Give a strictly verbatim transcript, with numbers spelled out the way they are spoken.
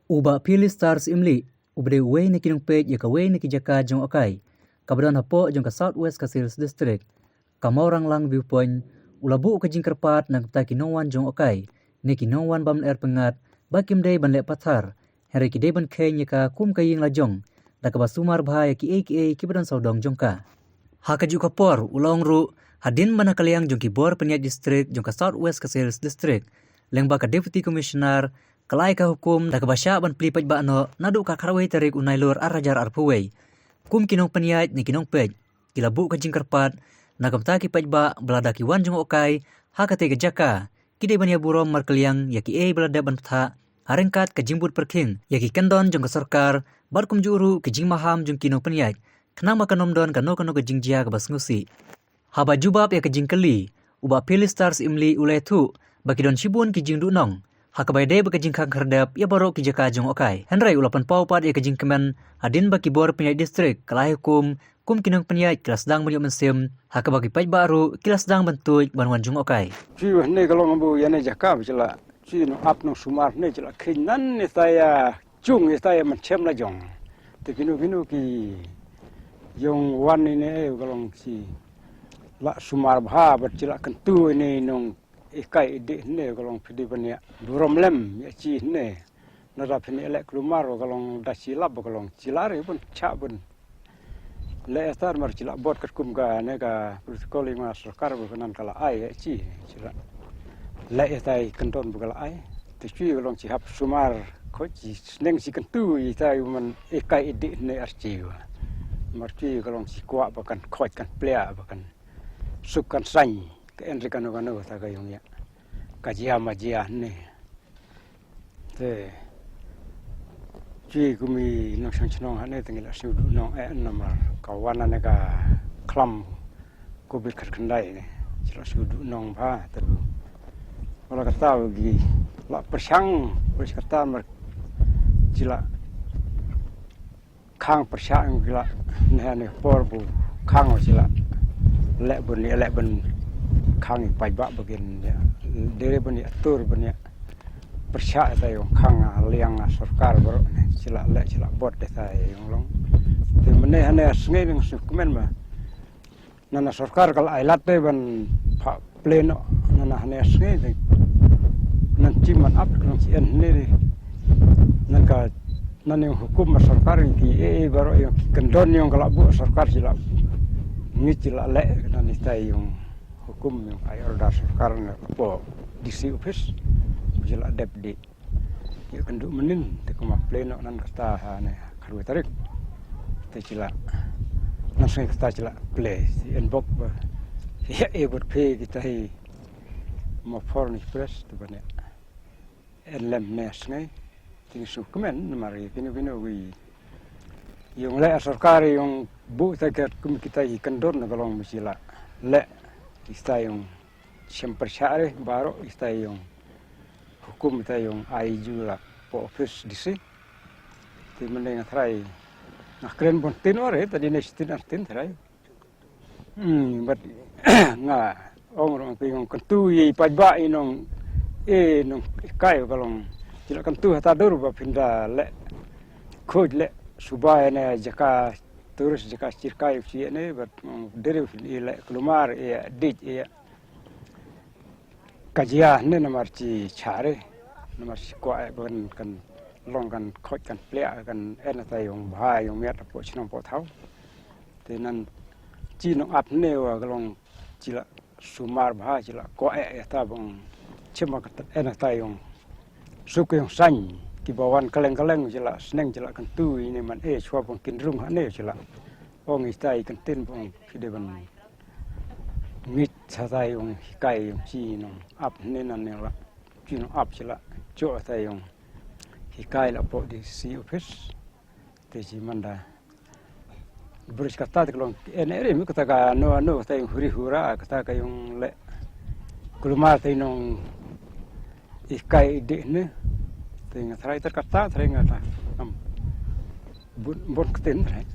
U Bah Phyllis Stars Imli, u ba dei uwei na ki nongpeit ïa kawei na ki jaka jong u Akai, kaba don hapoh jong ka South West Khasi Hills District, ka Mawranglang Viewpoint, u la buh ka jingkyrpad na ka bynta ki nongwan jong u Akai, ne ki nongwan bam er pyngngad, ba kim dei ban leh pathar, hynrei ki dei ban kheiñ ïa ka kum ka ïing la jong, da kaba sumar bha ïa kiei kiei kiba don sawdong jong ka. Ha kajuh ka por, u la ong ruh, hadien ba na ka liang jong ki bor pynïaid district jong ka South West Khasi Hills District, lyngba ka Deputy Commissioner, ka la ai ka hukum da kaba shah ban plie paidbah noh naduh ka khatwei tarik u Nailur ar hajar arphew wei. Kum ki nongpynïaid ne ki nongpeit, ki la buh ka jingkyrpad na ka bynta ki paidbah ba lada ki wan jong u Akai ha katei ka jaka, ki dei ban ïa burom markylliang ïa kiei ba la dep ban bthah, ha ryngkat ka jingbud pyrkhing ïa ki kyndon jong ka sorkar, bad kumjuh ruh ki jingmaham jong ki nongpynïaid, khnang ba kan ym don kano kano ka jingjia kaba sngewsih. Haba jubab ïa ka jingkylli, u Bah Phyllis Stars Imli u la ïathuh ba ki don shibun ki jingduhnong, ha kaba ïadei bad ka jingkhang khyrdep ïa baroh ki jaka jong u Akai. Hynrei u la pynpaw pat ïa ka jingkmen, hadien ba ki bor pynïaid district ka la ai hukum, kum ki nongpynïaid ki la sdang ban ïoh mynsiem, ha kaba ki paidbah ruh ki la sdang ban tuid ban wan jong u Akai. Shu ïa ne ka long ba ïa ne jaka ba shu la shu nongap nongsumar ne shu la kheiñ nan ne sa ïa chung ïa sa ïa mynsiem la jong. Te kino kino ki ïong wan ne ne ka long shu la sumar bha bad shu la kyntu ne nong ikai idih ne ka long phi dei ban ïa burom lem ïa shu ne. Nada phin ïaleh kulmar ka long da shu lap ka long shu la re bun sha bun. Leh ïa sar mar shu la bot katkum ka ne ka protocol ïa nga sorkar ba ka nan ka la ai ïa shu shu la. Leh ïa tai kyndon ba ka la ai. Te shu ka long shu hap sumar khot shu sneng shu kyntu ïa tai man ikai idih ne ar shu. Mar shu ka long shu kwah ba kan khot kan plia ba kan suk kan saiñ. Ka en ri kano kano ta ka ïong ïa. Ka jia ma jia ne. Te. Shu kum i nongshong shnong ha ne te ngi la shu duhnong eh namar ka wan ne ka khlam covid khatkhyndai ne. Shu la shu duhnong bha te. Wala kata gi la pyrshang, pyrshang kata mar shu la khang pyrshah ïong ki la ne ne por bu khang shu la leh bun ïa leh bun khang i paidbah ba kin ïa dei bun ïa atur bun ïa pyrshah ïa tai ïong khang a liang a sorkar baroh ne shu la leh shu la bot ïa tai ïong long. Te mynne hane sngi ning shu kmen ba. Nana sorkar ka la ai lad te ban pha plie noh nana hane sngi te. Nan chim man ap khnang chi en hne te. Nan ka nan ïong hukum ma sorkar ïong ki e e baroh ïong ki kyndon ïong ka la buh sorkar chi la ngi chi la leh nan itai ïong hukum ïong ai order sorkar na po D C office. Chi la dep di. Ïa kynduh mynnin te kumba plie noh nan kata ha ne khatwei tarik. Te chi la nan sngi kata chi la plie si en bok ba ïa e bot phi kita hi ma for ni press te ba ne en lem ne sngi. Te ngi shu kmen namar ïa kino kino wi ïong leh sorkar ïong buh ta kat kum kita hi kyndon na ka long ma chi la leh kita ïong shem pyrshah re baroh ista ïong hukum ista ïong ai ju la po office D C. Te mynne nga trai nga kren bon tin ore ta dine stin ar tin trai. Hmm, but nga ong rong pi ong kyntu i paidbah i nong e nong kai ka long. Chi la kyntu hata dur ba phin da leh khoj leh subai ne jaka tourist jaka chirkai chi ne but deri phin i leh kulmar i dij i ka jia ne namar chi chare namar chi kwah eh ba kan long kan khoj kan pliah kan en ta ïong bha ïong miat po chnong po thaw. Te nan chi nong ap ne wa ka long chi la sumar bha chi la kwah eh ta bang chim ka en ta ïong suk ïong sañ ki ba wan kaleng kaleng chi la sneng chi la kan tu i ne man e chwa bang kin rung ha ne chi la ong i tai kan tin bang ki de ban ngit sa tai ong hikai ong chi nong ap ne nan ne la chi nong ap chi la cho tai ong hikai la po D C office te chi manda bris kata te long en ere mi kata ka no no kata ong huri hura kata ka ong le kulmar te nong hikai de ne te nga trai ter kata trai nga ta am bun bun kten trai